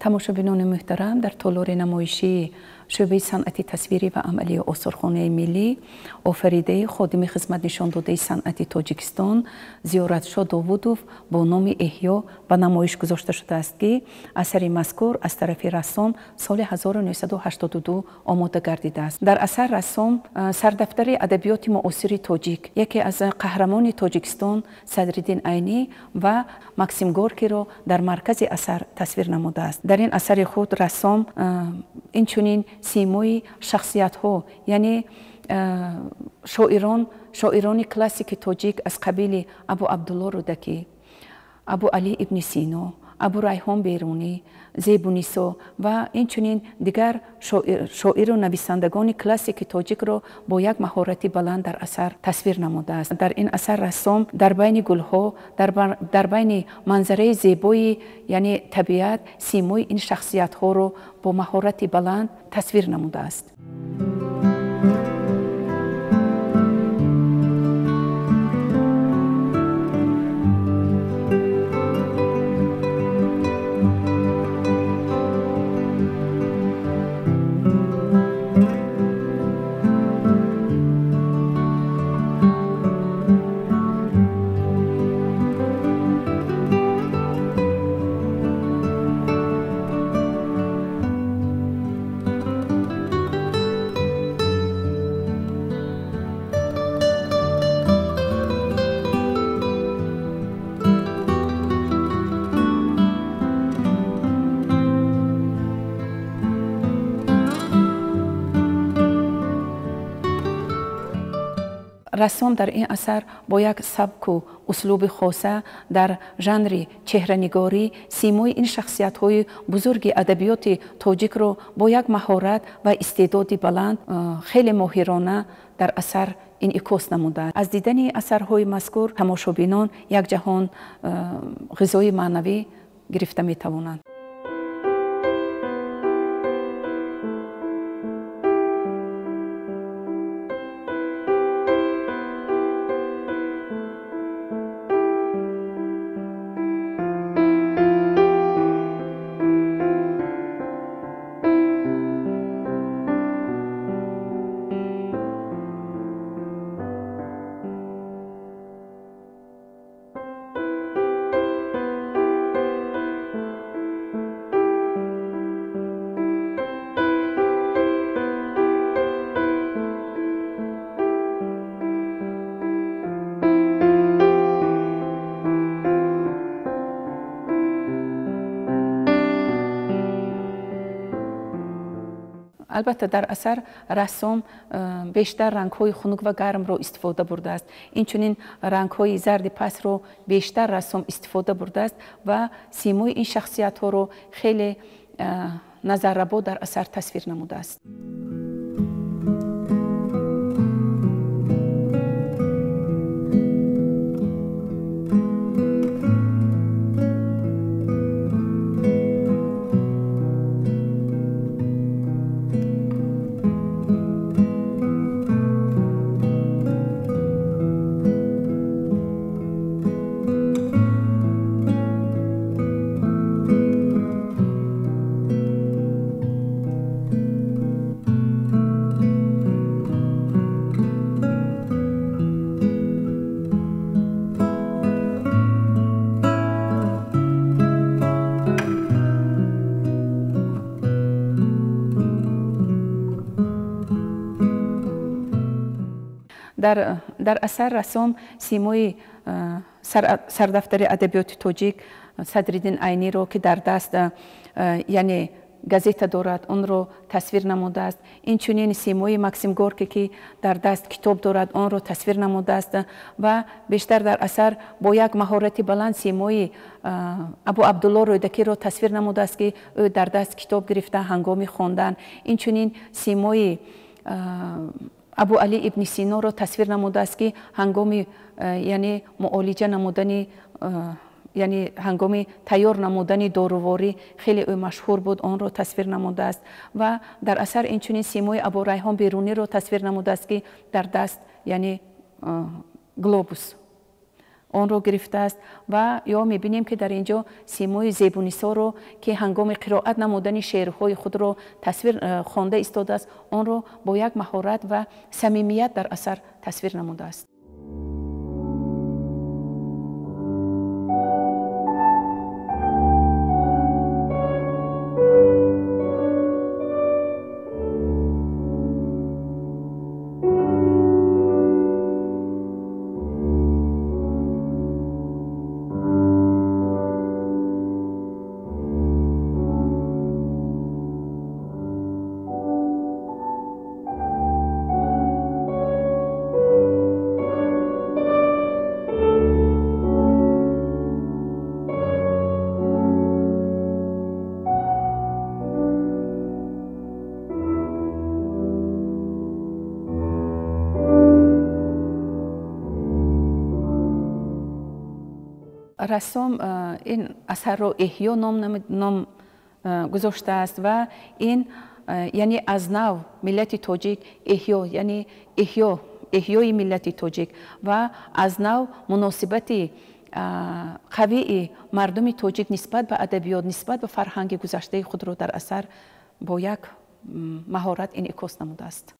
Тамошобинони муҳтарам, дар толори намоишии шӯъбаи санъати тасвирӣ ва амалии осорхонаи миллӣ офаридаи ходими хизматнишондодаи санъати Тоҷикистон Зиёратшо Довудов бо номи Эҳё ба намоиш гузошта шудааст, ки асари мазкур аз тарафи рассом соли 1982 омода гардидааст. Дар асар рассом сардафтари адабиёти муосири тоҷик, яке аз қаҳрамони Тоҷикистон Садриддин Айнӣ ва Максим Горкиро дар маркази асар тасвир намудааст. Дар ин асари худ рассом инчунин симои шахсиятҳо, яъне шоирони классики тоҷик аз қабили Абу Абдулло Рӯдакӣ, Абу Алӣ ибни Сино, Абу Райҳон Берунӣ, Зебунисо ва инчунин дигар шоиру нависандагони классики тоҷикро бо як маҳорати баланд дар асар тасвир намудааст. Дар ин асар рассом дар байни гулҳо, дар байни манзараи зебои, яъне табиат, симои ин шахсиятҳоро бо маҳорати баланд тасвир намудааст. Рассом дар ин асар бо як сабку услуби хоса дар жанри чеҳранигорӣ симои ин шахсиятҳои бузурги адабиёти тоҷикро бо як маҳорат ва истеъдоди баланд хеле моҳирона дар асар инъикос намудааст. Аз дидани асарҳои мазкур тамошобинон як ҷаҳон ғизои маънавӣ гирифта метавонанд. Албатта, дар асар рассом бештар рангҳои хунук ва гармро истифода бурдааст. Инчунин рангҳои зарди пастро бештар рассом истифода бурдааст ва симои ин шахсиятҳоро хеле назаррабо дар асар тасвир намудааст. Дар асар рассом симои сардафтари адабиёти тоҷик Садриддин Айниро, ки дар даст, яъне газета дорад, онро тасвир намудааст. Инчунин симои Максим Горки, ки дар даст китоб дорад, онро тасвир намудааст ва бештар дар асар бо як маҳорати баланд симои Абу Абдулло Рӯдакиро тасвир намудааст, ки ӯ дар даст китоб гирифта ҳангоми хондан. Инчунин симои Абу Алӣ ибни Синоро тасвир намудааст, ки ҳангоми, яъне муолиҷа намудани, яъне ҳангоми тайёр намудани доруворӣ хеле ӯ машҳур буд, онро тасвир намудааст. Ва дар асар инчунин симои Абу Райҳон Беруниро тасвир намудааст, ки дар даст, яъне глобус Онро гирифтааст. Ва ё мебинем, ки дар ин ҷо симои Зебунисоро, ки ҳангоми қироат намудани шеърҳои худро тасвир хонда истодааст, онро бо як маҳорат ва самимият дар асар тасвир намудааст. Рассом ин асарро «Эҳё» ном гузоштааст ва ин яъне аз нав миллати тоҷик эҳё, яъне эҳёи миллати тоҷик ва аз нав муносибати қавии мардуми тоҷик нисбат ба адабиёт, нисбат ба фарҳанги гузаштаи худро дар асар бо як маҳорат инъикос намудааст.